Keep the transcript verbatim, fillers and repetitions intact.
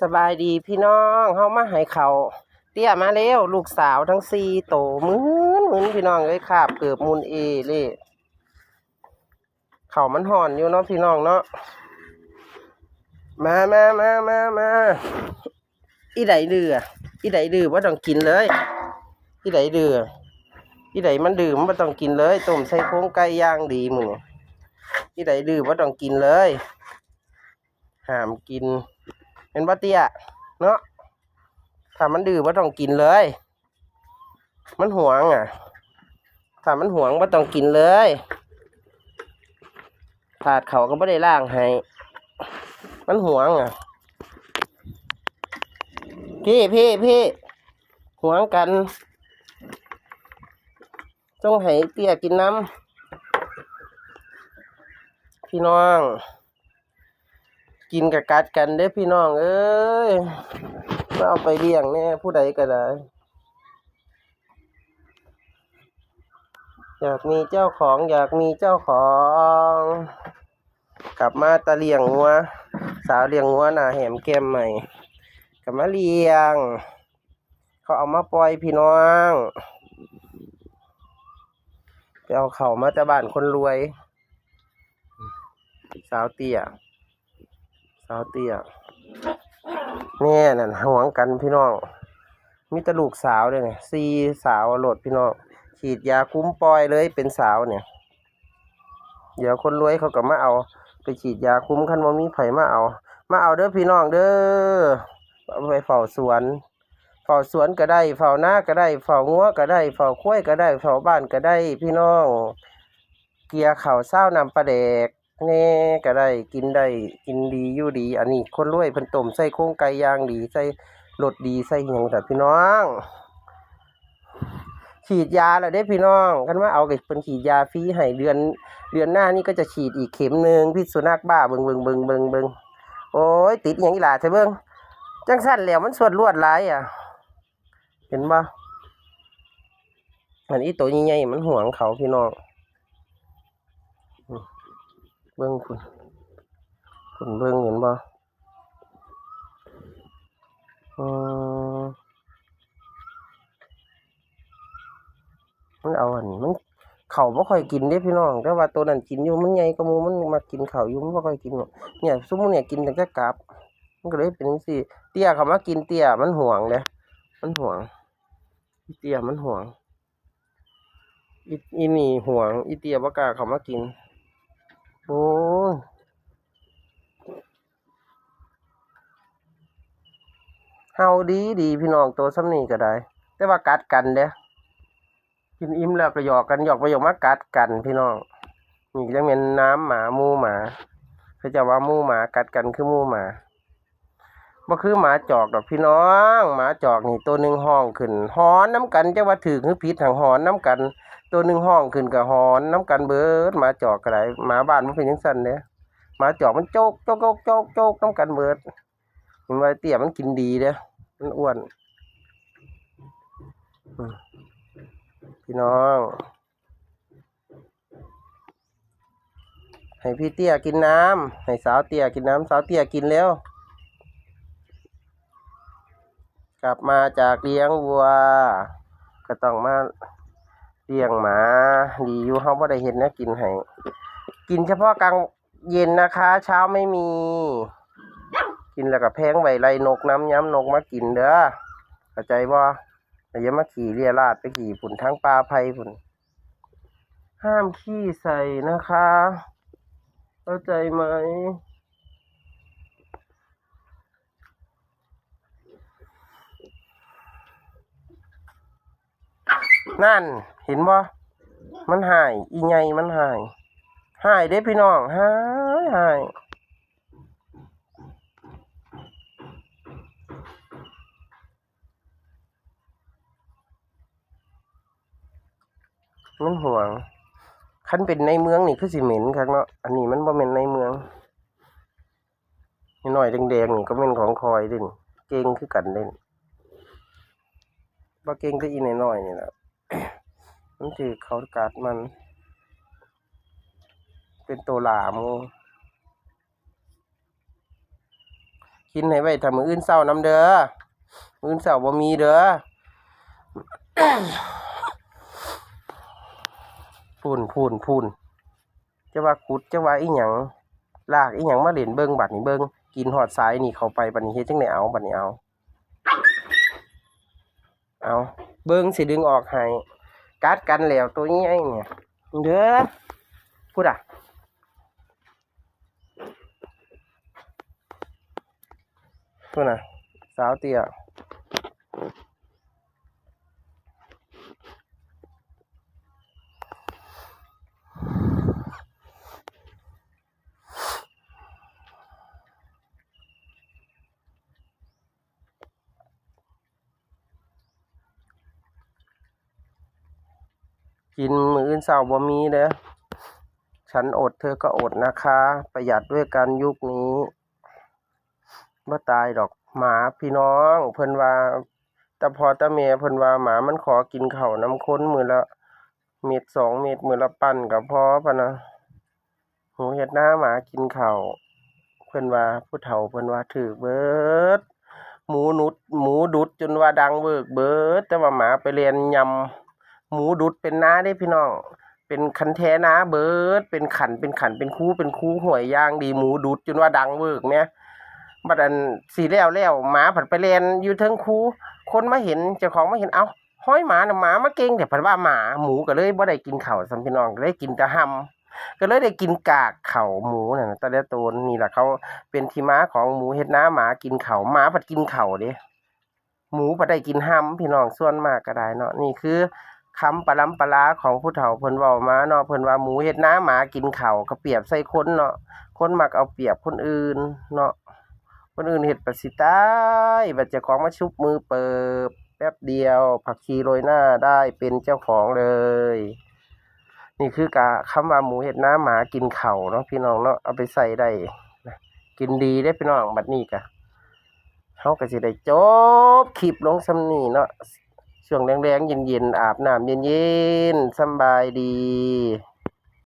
สบายดีพี่น้อง เฮามาให้ข้าวเตี้ยมาแล้ว ลูกสาวทั้งสี่โต มึนๆ พี่น้องเอ้ย คาบเกือบมุนเอเลย ข้าวมันฮ้อนอยู่เนาะพี่น้องเนาะ มา มา มา มา มา อีใดดื้อ อีใดดื้อบ่ต้องกินเลย อีใดดื้อ อีใดมันดื้อมันบ่ต้องกินเลย ต้มใส่โครงไก่อย่างดีมื้อนี้ อีใดดื้อบ่ต้องกินเลย ห้ามกิน แม่นบ่เตี้ย เนาะ ถ้ามันดื้อบ่ต้องกินเลย มันหวงอะ ถ้ามันหวงบ่ต้องกินเลย ถาดข้าวก็บ่ได้ล้างให้ มันหวงอะ พี่ พี่ พี่ หวงกัน ต้องให้เตี้ยกินนำ พี่น้อง กินกะกัดกันเด้อพี่น้องเอ้ย มาเอาไปเลี้ยงแน่ผู้ใดก็ได้ อยากมีเจ้าของ อยากมีเจ้าของ กลับมาตะเลี้ยงงัว สาวเลี้ยงงัวหน้าแหมแก้มใหม่ กลับมาเลี้ยง เขาเอามาปล่อยพี่น้อง ไปเอาเข้ามาจากบ้านคนรวย สาวเตี้ย สาวเตี้ย แม่นั่นหวงกันพี่น้อง มีแต่ลูกสาวเลยเนี่ย สี่สาวโลดพี่น้อง ฉีดยาคุ้มปล่อยเลยเป็นสาวเนี่ย เดี๋ยวคนรวยเขาก็มาเอา ไปฉีดยาคุ้ม คันบ่มีไผมาเอา มาเอาเด้อพี่น้องเด้อ เอาไปเฝ้าสวน เฝ้าสวนก็ได้ เฝ้านาก็ได้ เฝ้างัวก็ได้ เฝ้าควายก็ได้ เฝ้าบ้านก็ได้ พี่น้อง เกี่ยข้าวซาวน้ำปลาแดกแหน่ก็ได้ กินได้ กินดีอยู่ดี อันนี้คนรวยเพิ่นต้มใส่โครงไก่อย่างดี ใส่รสดี ใส่หยังจ้ะพี่น้อง ฉีดยาแล้วเด้พี่น้อง คันมาเอาก็เพิ่นฉีดยาฟรีให้ เดือน เดือนหน้านี่ก็จะฉีดอีกเข็มหนึ่ง พิษสุนัขบ้า เบิ่ง เบิ่ง เบิ่ง เบิ่ง เบิ่ง โอ้ย ติดอีหยังอีหล่าแท้เบิ่ง จังซั่นแหล้ว มันสวดลวดหลายอะ เห็นบ่ อันนี้ตัวใหญ่ๆ มันหวงเขาพี่น้อง เบิ่งพุ้น พุ้นเบิ่งเห็นบ่ อืม มันเอาอัน มัน เขาบ่ค่อยกินเด้พี่น้อง แต่ว่าตัวนั้นกินอยู่ มันใหญ่กว่าหมู่ มันมักกินข้าวอยู่ มันบ่ค่อยกินหรอก เนี่ย ซุมเนี่ยกินตั้งแต่กาบ มันก็เลยเป็นจั่งซี้ เตี้ยเขามากิน เตี้ยมันหวงเด้ มันหวง อีเตี้ยมันหวง อี อีนี่หวง อีเตี้ยบ่กล้าเข้ามากิน โอ้ย เห่าดีดีพี่น้อง ตัวส่ำนี้ก็ได้ แต่ว่ากัดกันเด้ กินอิ่มแล้วก็หยอกกัน หยอกไปหยอกมากัดกันพี่น้อง นี่จั่งแม่นน้ำหมาหมู่หมา เขาเจ้าว่าหมู่หมากัดกันคือหมู่หมา บ่คือหมาจอกดอกพี่น้อง หมาจอกนี่ตัวหนึ่งฮ้องขึ้น หอนนำกัน จักว่าถูกหรือผิด หั้งหอนนำกัน ตัวหนึ่งฮ้องขึ้นก็หอนนำกันเบิด หมาจอกก็ได้ หมาบ้านมันเป็นจั่งซั้นเด้ หมาจอกมันโจก โจก โจก โจก โจกนำกันเบิด เห็นว่าเตี้ยมันกินดีเด้ มันอ้วน อืม พี่น้อง ให้พี่เตี้ยกินน้ำ ให้สาวเตี้ยกินน้ำ สาวเตี้ยกินแล้ว กลับมาจากเลี้ยงวัว ก็ต้องมาเลี้ยงหมา ดีอยู่ เฮาบ่ได้เฮ็ดแนวกินให้ กินเฉพาะกลางเย็นนะคะ เช้าไม่มี กินแล้วก็แพงไว้ไล่นกนำ ยามนกมากินเด้อ เข้าใจบ่ อย่ามาขี้เรี่ยราดไปขี้พุ้น ทางป่าไผ่พุ้น ห้ามขี้ใส่นะคะ เข้าใจไหม นั่น เห็นบ่ มันฮ้าย อีใหญ่มันฮ้าย ฮ้ายเด้พี่น้อง ฮ้าย ฮ้าย มันหวง คันเป็นในเมืองนี่คือสิเหม็นคักเนาะ อันนี้มันบ่แม่นในเมือง น้อยๆแดงๆนี่ก็แม่นของข้อยเด้นี่ เก่งคือกันเด้นี่ บ่เก่งแต่อีน้อยๆนี่ล่ะ มันถืกเขากัดมัน เป็นตัวหลาม กินให้ไว้ถ้ามื้ออื่นเช้านำเด้อ มื้ออื่นเช้าบ่มีเด้อ พู้น พู้น พู้น จะว่าขุด จะว่าอีหยัง ลากอีหยังมาเล่นเบิ่ง บัดนี้เบิ่ง กินฮอดสายนี่เข้าไป บัดนี้เฮ็ดจั่งใด๋ เอา บัดนี้เอา เอา เบิ่งสิดึงออกให้ กัดกันแล้วตัวใหญ่เนี่ย เด้อ พุ้นน่ะ พุ้นน่ะ สาวเตี้ย กินมื้ออื่นเช้าบ่มีเด้อ ฉันอดเธอก็อดนะคะ ประหยัดด้วยกันยุคนี้ บ่ตายดอก หมาพี่น้อง เพิ่นว่า ตาพ่อตาแม่เพิ่นว่าหมามันขอกินข้าวนำคนมื้อละเม็ดสองเม็ด มื้อละปั้นก็พอพะนะ หมูเฮ็ดนาหมากินข้าว เพิ่นว่า ผู้เฒ่าเพิ่นว่าถืกเบิด หมูหนุด หมูดุดจนว่าดังเวิกเบิด แต่ว่าหมาไปแล่นยำ หมูดุดเป็นนาเด้พี่น้อง เป็นคันแท้นาเบิด เป็นคัน เป็นคัน เป็นคู เป็นคู ห้วยอย่างดี หมูดุดจนว่าดังเวิกแหม บัดอันสิแล้วแล้ว หมาผัดไปแล่นอยู่เทิงคู คนมาเห็น เจ้าของมาเห็น เอ้า ฮอยหมาน่ะ หมามาเก่งแท้ ผัดว่าหมา หมูก็เลยบ่ได้กินข้าวซ้ำพี่น้อง ก็เลยกินแต่ฮำ ก็เลยได้กินกากข้าวหมูนั่นน่ะ แต่ละโตน นี่ล่ะเขาเป็นที่มาของหมูเฮ็ดนาหมากินข้าว หมาผัดกินข้าวเด้ หมูผัดได้กินฮำ พี่น้อง ส่วนมากก็ได้เนาะ นี่คือคำปะลำปะลาของผู้เฒ่าเพิ่นเว้ามาเนาะ เพิ่นว่าหมูเฮ็ดนาหมากินข้าว ก็เปรียบใส่คนเนาะ คนมักเอาเปรียบคนอื่นเนาะ คนอื่นเฮ็ดบัดสิตาย บัดเจ้าของมาชุบมือเปิบ แป๊บเดียว ผักชีโรยหน้าได้เป็นเจ้าของเลย นี่คือกะคำว่าหมูเฮ็ดนาหมากินข้าวเนาะพี่น้องเนาะ เอาไปใส่ได้นะ กินดีเด้พี่น้อง บัดนี้กะ เฮาก็สิได้จบคลิปลงส่ำนี้เนาะ ช่วงแลงๆ เย็นๆ อาบน้ำเย็นๆ สำบายดี